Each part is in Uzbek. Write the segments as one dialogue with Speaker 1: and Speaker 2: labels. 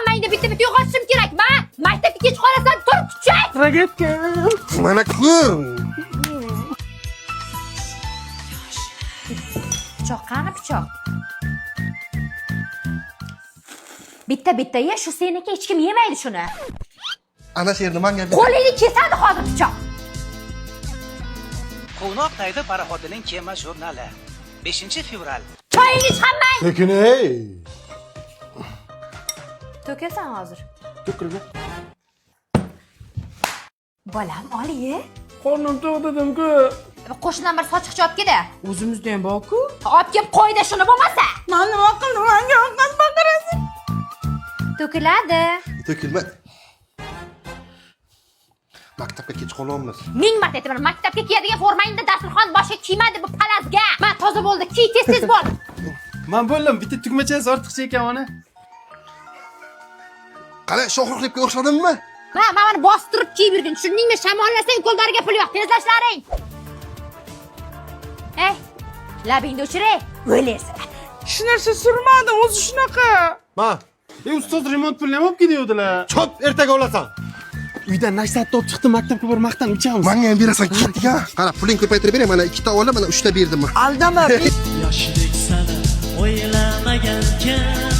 Speaker 1: Hammangni bitta bitta uyg'otishim kerak. Ma, maktabga kech qolasan, tur kuchak.
Speaker 2: Mana ko'r.
Speaker 1: Pichoq qani, pichoq? Bitta bitta ye, shu seniki, hech kim yemaydi shuni.
Speaker 2: Ana sherni manga ber.
Speaker 1: Qo'lingni kesadi hozir pichoq.
Speaker 3: Quvnoq taydi paroxodining kema jurnali. 5 fevral.
Speaker 1: Choyingni ich hammang.
Speaker 2: Sekin ey.
Speaker 1: To'kasan hozir.
Speaker 4: To'kildi.
Speaker 1: Bolam, ol ye.
Speaker 4: Qornim to'q dedim-ku.
Speaker 1: Qo'shnidan bir sochiqcha olib kel.
Speaker 5: O'zimizda ham bor-ku.
Speaker 1: Olib kelib qo'yda shuni bo'lmasa.
Speaker 5: Man nima qildim? Manga ovqat baqirasiz.
Speaker 1: To'kiladi.
Speaker 2: To'kilma. Maktabga kech qolyapmiz.
Speaker 1: Ming marta aytaman, maktabga kiyadigan formangni dasturxon boshiga kiyma deb bu palazga. Ma, toza bo'ldi, kiy, tez tez bo'l.
Speaker 4: Man bo'ldim, bitta tugmachasi ortiqcha ekan ona.
Speaker 2: Qara, shohruxlikka o'xshadimmi?
Speaker 1: Ma, mana bostirib kiyib yurgin, tushundingmi? Shamollasang qo'llariga pul yo'q, tezlashlaring. Ey, labingni o'chir, o'lasan.
Speaker 5: Hech narsa surmadim, o'zi shunaqa.
Speaker 2: Ma,
Speaker 4: E, ustoz remont pulini ham olib ketayotdilar.
Speaker 2: chop, ertaga olasan.
Speaker 4: Uydan nashat olib chiqdim, maktabga borib maqtanib ichamiz.
Speaker 2: Manga ham berasan, ketdik ha. Qara, puling ko'paytirib beray, mana ikkita olib, mana uchta berdim.
Speaker 5: Aldama.
Speaker 6: Yoshlik sani o'ylamagan kam.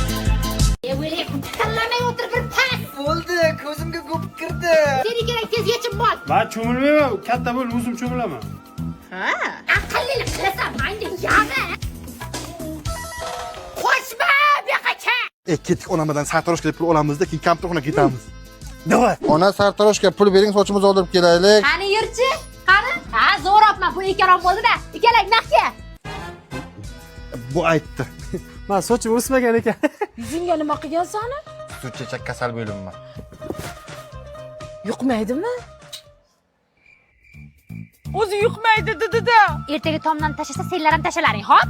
Speaker 1: E, o'lay, piqillamay o'tir bir pas.
Speaker 7: Bo'ldi, ko'zimga go'p kirdi.
Speaker 1: Seni kerak tez yechib bol.
Speaker 4: Man cho'milmayman, katta bo'lib o'zim cho'milaman.
Speaker 5: Ha?
Speaker 1: Aqllilik qilasan, manga yag'i. Qo'shma bu yoqqa kel.
Speaker 2: E, ketdik onamadan sartaroshga pul olamizda, keyin kompyuterxonaga ketamiz. Давай. Ona, sartaroshga pul bering, sochimizni oldirib kelaylik.
Speaker 1: Qani yurchi? Qani? Ha, zo'ropman, bu ikkalon bo'ldi-da. Ikkalang naqqa.
Speaker 2: Bu aytdi.
Speaker 4: Man sochim o'smagan ekan.
Speaker 5: Yuzingga nima qilgansan?
Speaker 2: Sut chechak kasal bo'limman.
Speaker 5: Yuqmaydimi? O'zi yuqmaydi dedi-da.
Speaker 1: Ertaga tomdan tashlasa, senlar ham tashlalaring, xo'p?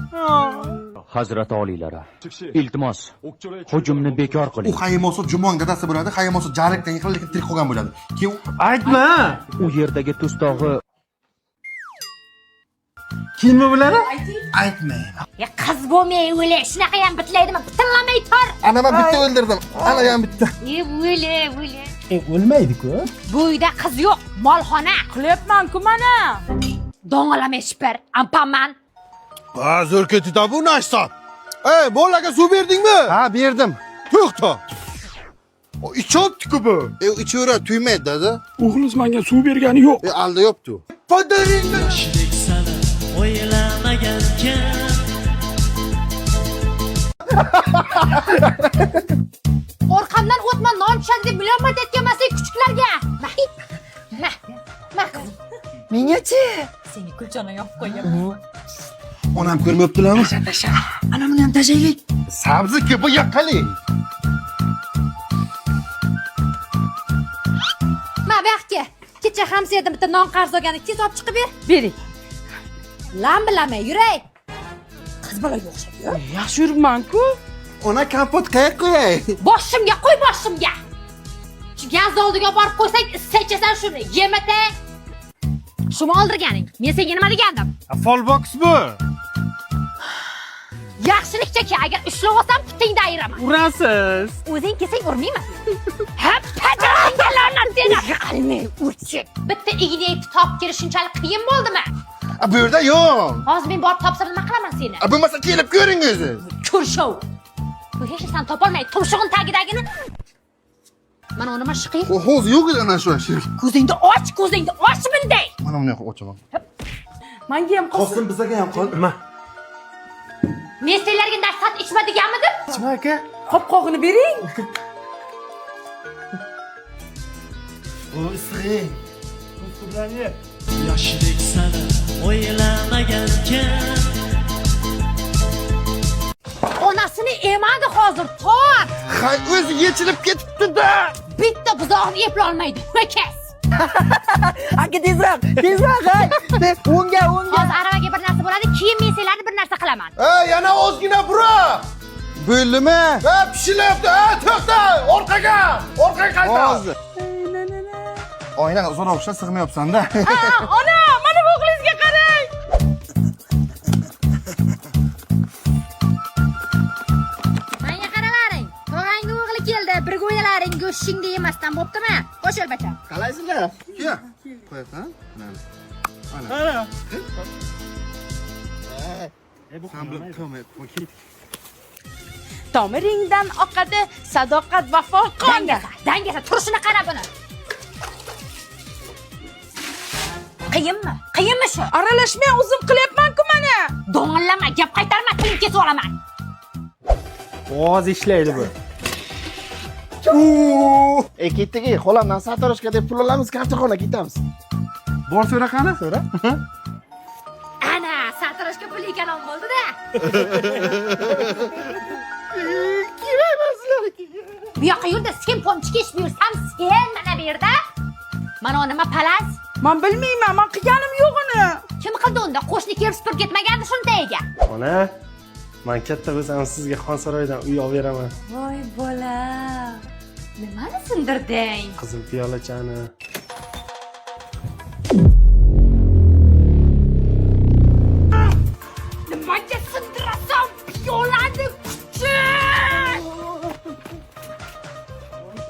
Speaker 8: Hazrati oliylari, iltimos, hujumni bekor
Speaker 2: U
Speaker 8: qiling.
Speaker 2: Hayimoso Jumong dadasi bo'ladi, Hayimoso jarlikdan yiqilib, lekin tirik qolgan bo'ladi. Keyin
Speaker 4: Aytma.
Speaker 8: U yerdagi tustog'i
Speaker 4: Kiyinma bo'ladi?
Speaker 2: aytmayman.
Speaker 1: Ya qiz bo'lmay o'le, shunaqa ham bitlaydimi? Bitinlamay tur.
Speaker 2: Ana men bitta o'ldirdim. Ana ham bitta.
Speaker 1: E, o'le, o'le.
Speaker 4: E, o'lmaydi-ku.
Speaker 1: Bu uyda qiz yo'q, molxona.
Speaker 5: Qilyapman-ku mana.
Speaker 1: Dong'alamay shipir, ampaman.
Speaker 2: Ha, zo'r ketdi bu narsa. Ey, bolaga suv berdingmi? Ha, berdim. To'xta. O ichyapti-ku bu. E, ichaveradi, tuymaydi dada.
Speaker 4: O'g'lingiz menga suv bergani yo'q.
Speaker 2: E, aldayapti. Podaringni.
Speaker 6: Yoshlik sani o'ylamagan kam.
Speaker 1: Orqamdan o'tma, non tushadi deb million marta aytganman sen kuchuklarga. Ma, ma, ma qizim.
Speaker 7: Mengachi?
Speaker 5: Seni kulchani yopib qo'yganman.
Speaker 2: Onam ko'rmayaptilarmi?
Speaker 7: Tasha. Ana buni ham tashlaylik.
Speaker 2: Sabzi ko'pi yoqqalik.
Speaker 1: Ma, bu yoqqa. Kecha hamsiyadan bitta non qarz olgani tez olib chiqib ber.
Speaker 5: Bering.
Speaker 1: Lam bilamay yuray. Qiz bolaga o'xshab yur.
Speaker 5: Yaxshi yuribman-ku.
Speaker 2: Ona, kompot qayerga qo'yay?
Speaker 1: Boshimga qo'y, boshimga. Shu gaz oldiga borib qo'ysang, issiq ichasan shuni. Yemata. Shumi oldirganing. Men senga nima degandim?
Speaker 4: Folbox bu.
Speaker 1: Yaxshilikcha ke, agar ushlab olsam putingni ayiraman.
Speaker 4: Urasiz.
Speaker 1: O'zing kelsang urmayman. Ha, pajarangga la'nat seni. Yiqilmay urchi. Bitta igna ipni topib kelish shunchalik qiyin bo'ldimi?
Speaker 2: A, bu yerda yo'q.
Speaker 1: Hozir men borib topsam nima qilaman seni?
Speaker 2: A, bo'lmasa kelib ko'ring o'zingiz.
Speaker 1: Ko'rshov. Bu hech narsani topolmay, tumshug'in tagidagini. Mana uni mashiqiy.
Speaker 2: O, hozir yo'q edi ana shu sher.
Speaker 1: Ko'zingni och, ko'zingni och bunday.
Speaker 2: Mana buni yoqib ochaman.
Speaker 5: Menga ham qolsin.
Speaker 2: Qolsin, bizaga ham qol.
Speaker 4: Nima?
Speaker 1: Men senlarga nasihat ichma deganmidim?
Speaker 4: Ichma aka.
Speaker 5: Qopqog'ini bering.
Speaker 4: Bu issiq. Bu bilan ye.
Speaker 6: Yoshlik sani o'ylamagan kam.
Speaker 1: Onasini emadi hozir, tor.
Speaker 2: Hay, o'zi yechilib ketibdi-da.
Speaker 1: Bitta buzog'ni eplolmaydi. Ho'kiz.
Speaker 7: Aka, tezroq, tezroq, hay. O'ngga, o'ngga.
Speaker 1: Hozir aravaga bir narsa bo'ladi, keyin men senlarni bir narsa qilaman.
Speaker 2: Ey, yana ozgina bura. Bo'ldimi? Ha, pishilyapti. Ha, to'xta, orqaga. Orqaga qayta. Hozir. Oyna uzoq o'xshab sig'mayapsan-da.
Speaker 5: Ha, ona, mana bu o'g'lingizga qarang.
Speaker 1: Menga qaralaring. Tog'angni o'g'li keldi, birga Qo'llaring go'shtingda yemasdan bo'ptimi? Qo'shil bacham.
Speaker 2: Qalaysizlar? Ke. Qo'yasan. Mana. Ana. San bilib qilmay, ket.
Speaker 5: Tomiringdan oqadi sadoqat, vafo qoni.
Speaker 1: Dangasa, dangasa, turishini qara buni. Qiyinmi? Qiyinmi shu?
Speaker 5: Aralashmang, o'zim qilyapman-ku mana.
Speaker 1: Do'ng'illama, gap qaytarma, tiling kesib olaman.
Speaker 4: Hozir ishlaydi bu.
Speaker 2: E ketdik, xolamdan sartaroshga deb pul olamiz, kartoxona ketamiz. Bor so'ra qani? So'ra.
Speaker 1: Ana, sartaroshga pul ekalon bo'ldi-da. Bu yoqqa yurda, sen pomchik eshib yursam, sen mana bu yerda. Mana u nima palas?
Speaker 5: Men bilmayman, men qilganim yo'q uni.
Speaker 1: Kim qildi unda? Qo'shni kelib supurib ketmagandi shuni tagiga.
Speaker 4: Ona, men katta bo'lsam sizga Xonsaroydan uy olib beraman.
Speaker 1: Voy bola. Nimani sindirding?
Speaker 4: Qizil piyolachani.
Speaker 1: Nimaga sindirasan piyolani kuchuk?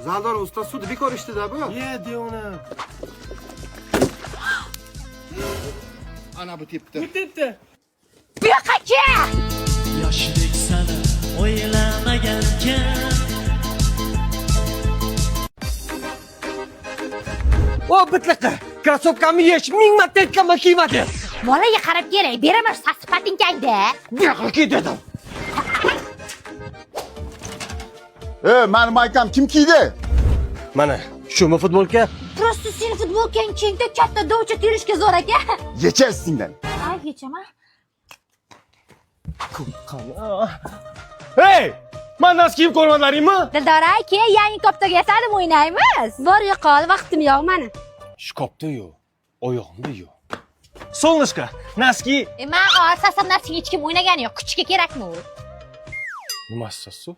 Speaker 2: Zaldor usta sud bekor ishdida bu.
Speaker 4: Ye, devona.
Speaker 2: Ana bu tepdi.
Speaker 4: Tepdi.
Speaker 1: Bu yoqqa kel.
Speaker 6: Yoshlik sani o'ylamagan kim.
Speaker 7: O bitliqi. Krossovkamni yesh, ming marta aytganman kiyma deb.
Speaker 1: Bolaga qarab kerak, beraman shu sassiq patinkangni.
Speaker 7: Bu yoqqa kiy dedim.
Speaker 2: E, mani maykam kim kiydi?
Speaker 4: Mana, shumi futbolka?
Speaker 1: Просто seni futbolkang kengda katta dovcha terishga zo'r aka.
Speaker 2: Yecha ustingdan.
Speaker 1: Ay, yechaman.
Speaker 4: Hey! Mandan kiyim ko'rmadilaringmi?
Speaker 1: Dildora aka, yangi koptaga yasadim, o'ynaymiz.
Speaker 9: Bor yo'qol, vaqtim yo'q mani.
Speaker 4: Shkopda yo'q, oyog'imda yo'q. Солнышко, носки.
Speaker 1: E, men sassiq narsaga hech kim o'ynagani yo'q. Kuchga kerakmi u?
Speaker 4: Nimasi sassu?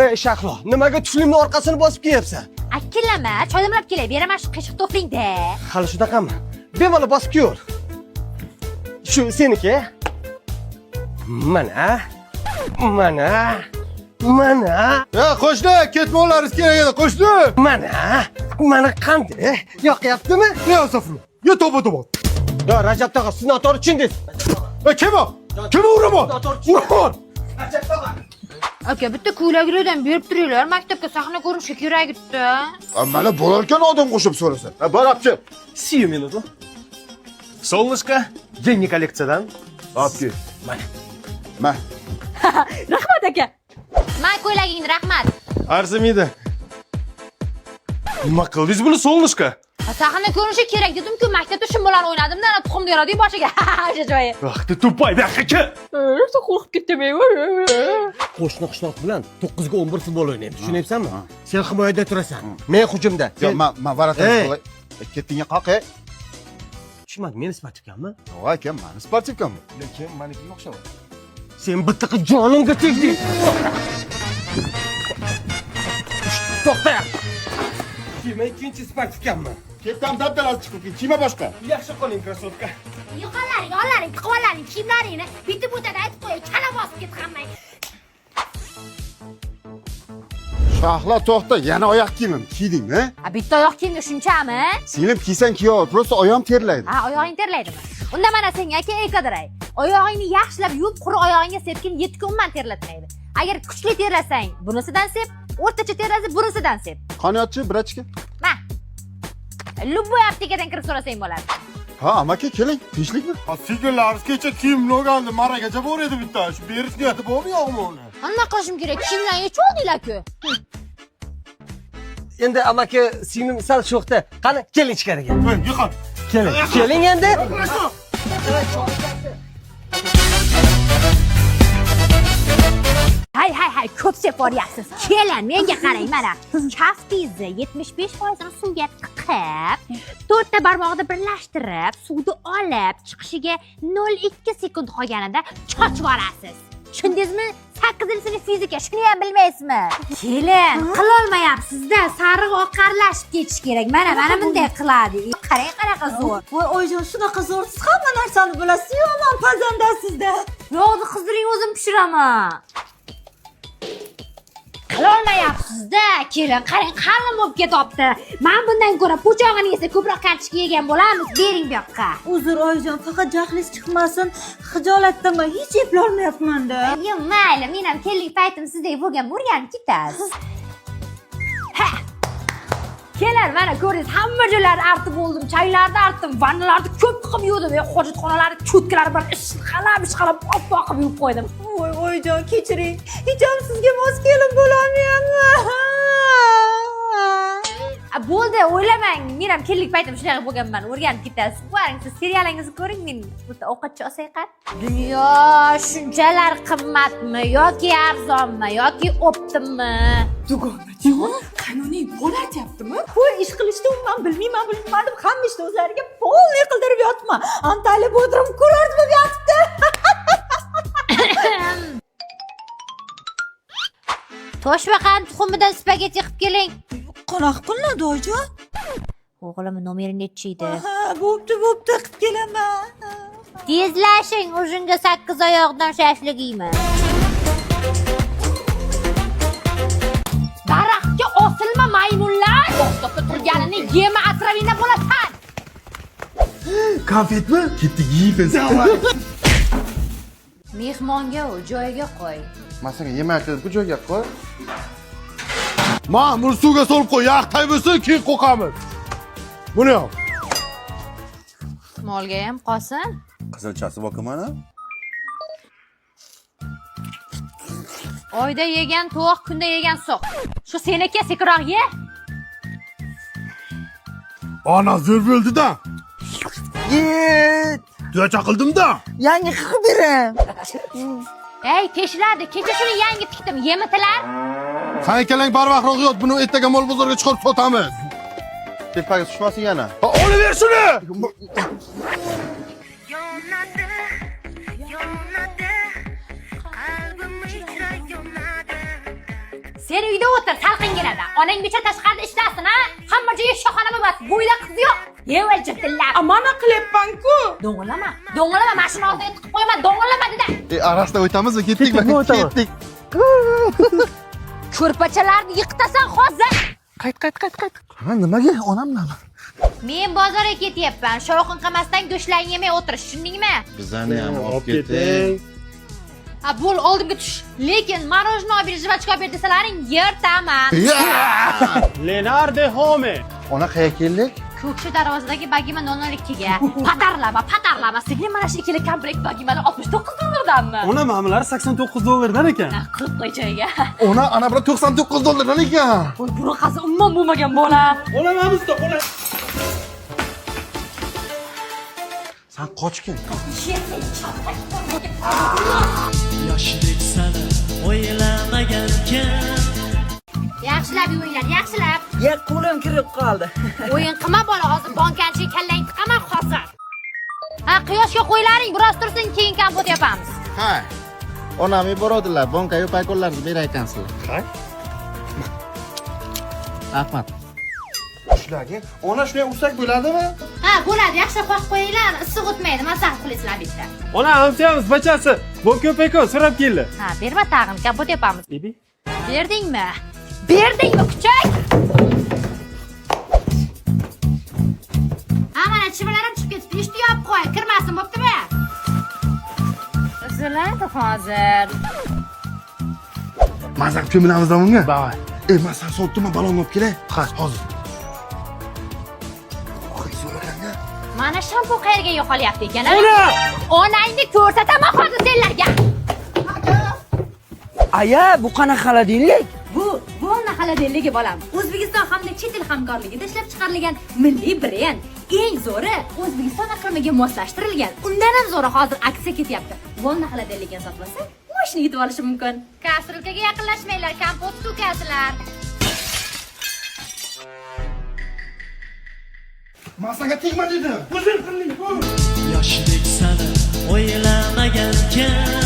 Speaker 7: Ey Shahlo, nimaga tuflimni orqasini bosib kiyapsan?
Speaker 1: Akillama, choydamlab kelay, beraman shu qiyshiq tuflingda.
Speaker 7: Hali shunaqami? Bemalol bosib kiyaver. Shu seniki. Mana. Mana. Mana.
Speaker 2: E, qo'shni, ketmonlaringiz kerak edi, qo'shni.
Speaker 7: Mana. Mana qanday? Yoqyaptimi?
Speaker 2: Ne astag'firullah. Yo to'ba to'ba.
Speaker 7: Yo Rajab tog'a, siz noto'g'ri tushundingiz.
Speaker 2: E, kim o? Kim uraman? Uraman.
Speaker 7: Rajab tog'a.
Speaker 1: Aka, bitta ko'ylaklardan berib turinglar, maktabga sahna ko'rinishi kerak edi.
Speaker 2: Mana bo'larkan odam qo'shib so'rasa. Ha, bor olib kel.
Speaker 4: Сию минуту. Солнышко, yangi kolleksiyadan.
Speaker 2: Olib kel.
Speaker 4: Mana.
Speaker 2: Ma.
Speaker 5: Rahmat aka.
Speaker 1: Men ko'ylagingni rahmat.
Speaker 4: Arzimaydi. Nima qildingiz buni, Солнышко?
Speaker 1: Sahna ko'rinishi kerak dedim-ku, maktabda shu bilan o'ynadim-da, ana tuxumni yoradi boshiga. O'sha joyi.
Speaker 4: Ах, ты тупой, bu yoqqa kel.
Speaker 5: Rosa qo'rqib ketdim.
Speaker 7: Qo'shni qishloq bilan 9 ga 11 futbol o'ynaymiz. Tushunyapsanmi? Sen himoyada turasan. Men hujumda.
Speaker 2: Yo'q, men вратарь
Speaker 7: Ey.
Speaker 2: bo'lay. Ketdingga qoq, ey.
Speaker 7: Tushunmadim, meni sportivkammi?
Speaker 2: Yo'q aka, mani sportivkam. Lekin manikiga o'xshamaydi.
Speaker 7: Sen bitta qiz jonimga tegding. To'xta. Kiyma ikkinchi sportivkammi?
Speaker 2: Ketdan dabdalasi chiqib ket, kiyma boshqa.
Speaker 4: Yaxshi qoling, krossovka.
Speaker 1: Yo'qolaring, olaring, tiqib olaring kiyimlaringni. Bitib o'tadi, aytib qo'yay, chala bosib ketdi hammang.
Speaker 2: Shahlo to'xta, yana oyoq kiyimim kiydingmi?
Speaker 1: A bitta oyoq kiyimga shunchami?
Speaker 2: Singlim kiysang kiyaver, просто oyog'im terlaydi.
Speaker 1: Ha, oyog'ing terlaydimi? Unda mana senga aka ekodiray. Oyog'ingni yaxshilab yuvib, quruq oyog'ingga sepgin, 7 kun umuman terlatmaydi. Agar kuchli terlasang, bunisidan sep, o'rtacha terlasa bunisidan sep.
Speaker 2: Qani yotchi, brachka.
Speaker 1: Ma. Любой aptekadan kirib so'rasang bo'ladi.
Speaker 2: Ha, amaki keling, tinchlikmi?
Speaker 10: Ha, sigirlarimiz kecha kiyimni olgandi, maragacha bor edi bitta. Shu berish niyati bormi yo'qmi uni?
Speaker 1: Nima qilishim kerak? Kiyimlarni yechib oldinglar-ku.
Speaker 7: Endi amaki singlim sal sho'xda. Qani, keling ichkariga.
Speaker 10: Hey, yiqil.
Speaker 7: Keling. Keling endi.
Speaker 1: Hay hay hay, ko'p seporyapsiz. Kelin, menga qarang mana. Kaftingizni 75% suvga tiqib, to'rtta barmog'ida birlashtirib, suvni olib, chiqishiga 0.2 sekund qolganida chochib olasiz. Tushundingizmi? 8-sinf fizika, shuni ham bilmaysizmi? Kelin, qilolmayapsiz-da, sariq oqarlashib ketish kerak. Mana, mana bunday qiladi. Qarang, qanaqa zo'r.
Speaker 7: Voy oyijon, shunaqa zo'r, siz hamma narsani bilasiz, yomon pazandasizda.
Speaker 1: Yog'ni qizdiring, o'zim pishiraman. Qilolmayapsiz-da, kelin, qarang, qalin bo'lib ketyapti. Men bundan ko'ra po'chog'ini yesa ko'proq kartoshka yegan bo'lamiz. Bering bu yoqqa.
Speaker 11: Uzr oyijon, faqat jahlingiz chiqmasin. Xijolatdaman, hech eplolmayapman-da.
Speaker 1: Yo, mayli, men ham kelinlik paytim sizdek bo'lgan, o'rganib ketasiz. Ha! Kelar, mana ko'rdingiz, hamma joylarni artib bo'ldim, changlarni artdim, vannalarni ko'p qilib yuvdim, hojatxonalarni cho'tkalar bilan ishqalab, ishqalab oppoq qilib yuvib qo'ydim.
Speaker 11: Voy oyijon, kechiring. Hech ham sizga mos kelin bo'lolmayapman.
Speaker 1: Bo'ldi, o'ylamang. Men ham kelinlik paytim shunaqa bo'lganman, o'rganib ketasiz. Boring, siz serialingizni ko'ring, men bitta ovqatcha olsay qani. Dunyo shunchalar qimmatmi yoki arzonmi yoki o'ptimmi?
Speaker 5: Dugonajon, qanuniy bo'latyaptimi?
Speaker 11: Qo'y ish qilishni umuman bilmayman, bilmayman deb hamma ishni o'zlariga polniy qildirib yotma. Antalya Bodrum kurort bo'lib yotibdi.
Speaker 1: Toshbaqani tuxumidan spagetti qilib keling.
Speaker 11: Qanaqa qilinadi oyijon?
Speaker 1: O'g'lim nomeri nechi edi?
Speaker 11: Ha, bo'pti, bo'pti, qilib kelaman.
Speaker 1: Tezlashing, ujunga 8 oyoqdan shashlik yeyman. Daraxtga osilma maymunlar, oftobda turganini yema, asravina bo'lasan.
Speaker 2: Konfetmi? Ketdik yeymiz.
Speaker 1: Mehmonga u joyiga qo'y.
Speaker 2: Men senga yemakni bu joyga qo'y. Ma, buni suvga solib qo'y, yaq bo'lsin, keyin qo'qamiz. Buni ham.
Speaker 1: Molga ham qolsin.
Speaker 10: Qizilchasi bor mana.
Speaker 1: Oyda yegan to'q, kunda yegan so'q. Shu seniki, sekinroq ye.
Speaker 10: Ana zo'r bo'ldi-da.
Speaker 11: Yet.
Speaker 10: Tuya chaqildim-da.
Speaker 11: Yangi qilib bering.
Speaker 1: Ey, teshiladi. Kecha shuni yangi tikdim. Yemitilar.
Speaker 10: San ikkalang barvaqtroq yot, buni ertaga mol bozorga chiqarib sotamiz.
Speaker 2: Tepaga tushmasin yana.
Speaker 10: Ha, olaver shuni.
Speaker 1: Sen uyda o'tir, salqinginada. Onang becha tashqarida ishlasin, ha? Hamma joyi shoxona bo'lmas, bo'yda qiz yo'q. Yeval jitillar.
Speaker 5: Mana qilyapman-ku.
Speaker 1: Do'ng'illama. Do'ng'illama, mashina oldiga tiqib qo'yma, do'ng'illama dedi.
Speaker 2: Arasida o'tamizmi? Ketdikmi? Ketdik.
Speaker 1: Ko'rpachalarni yiqitasan hozir.
Speaker 4: Qayt, qayt, qayt, qayt.
Speaker 2: Ha, nimaga onam nima?
Speaker 1: Men bozorga ketyapman. Shovqin qilmasdan go'shtlarni yemay o'tirish, tushundingmi?
Speaker 2: Bizani ham olib keting.
Speaker 1: Ha, bo'l, oldimga tush. Lekin marojno olib ber, жвачка olib ber desalaring yirtaman.
Speaker 4: Leonardo Home.
Speaker 2: Ona qayerga keldik?
Speaker 1: Ko'kshi darvozadagi Bagima 002 ga. Patarlama, patarlama. Singlim, mana shu ikkala komplekt Bagimalar $69danmi?
Speaker 4: Ona ma'mulari $89 ekan.
Speaker 1: Qilib qo'y joyiga.
Speaker 2: Ona, ana bular $99 ekan.
Speaker 1: Voy, bunaqasi umuman bo'lmagan bola.
Speaker 4: Ona mana bu ona.
Speaker 2: Sen qochgin.
Speaker 6: Yoshlik sani o'ylamagan kim.
Speaker 1: Yaxshilab yuvinglar, yaxshilab.
Speaker 11: Ya, qo'lim kirib qoldi.
Speaker 1: O'yin qilma bola, hozir bonkanchi kallang tiqaman hozir. Ha, quyoshga qo'ylaring, biroz tursin, keyin kompot yopamiz.
Speaker 2: Ha. Onam yuboradilar, bonkayu paykonlarni berar ekansizlar. Ha? Rahmat. Shularga ona shunday ursak bo'ladimi?
Speaker 1: Ha, bo'ladi, yaxshilab qo'yib qo'yinglar, issiq o'tmaydi, maza qilasizlar bitta.
Speaker 4: Ona hamsiyamiz bachasi. Bonka paykon so'rab keldi.
Speaker 1: Ha, berma tag'in, kompot yopamiz.
Speaker 4: Bibi.
Speaker 1: Berdingmi? Berdingmi kuchak? Ha, mana chivinlarim chiqib ketibdi. Eshikni yopib qo'y, kirmasin, bo'ptimi? Uziladi hozir.
Speaker 2: Maza qilib cho'milamiz bunga.
Speaker 4: Davay.
Speaker 2: Ey, men san solib turma, balonni olib kelay. Ha, hozir.
Speaker 1: Mana shampun qayerga yo'qolyapti ekan? Ona! Onangni ko'rsataman hozir senlarga.
Speaker 11: Aya, bu qanaqa xolodilnik?
Speaker 1: Bu Volna xolodilnigi bolam. O'zbekiston hamda chet el hamkorligida ishlab chiqarilgan milliy brend. Eng zo'ri O'zbekiston iqlimiga moslashtirilgan. Undan ham zo'ri hozir aksiya ketyapti. Volna xolodilligini sotib olsa, mashina yetib olishi mumkin. Kastrulkaga yaqinlashmanglar, kompot to'kasizlar.
Speaker 2: Men senga tegma dedim.
Speaker 6: Yoshlik sani o'ylamagan kim.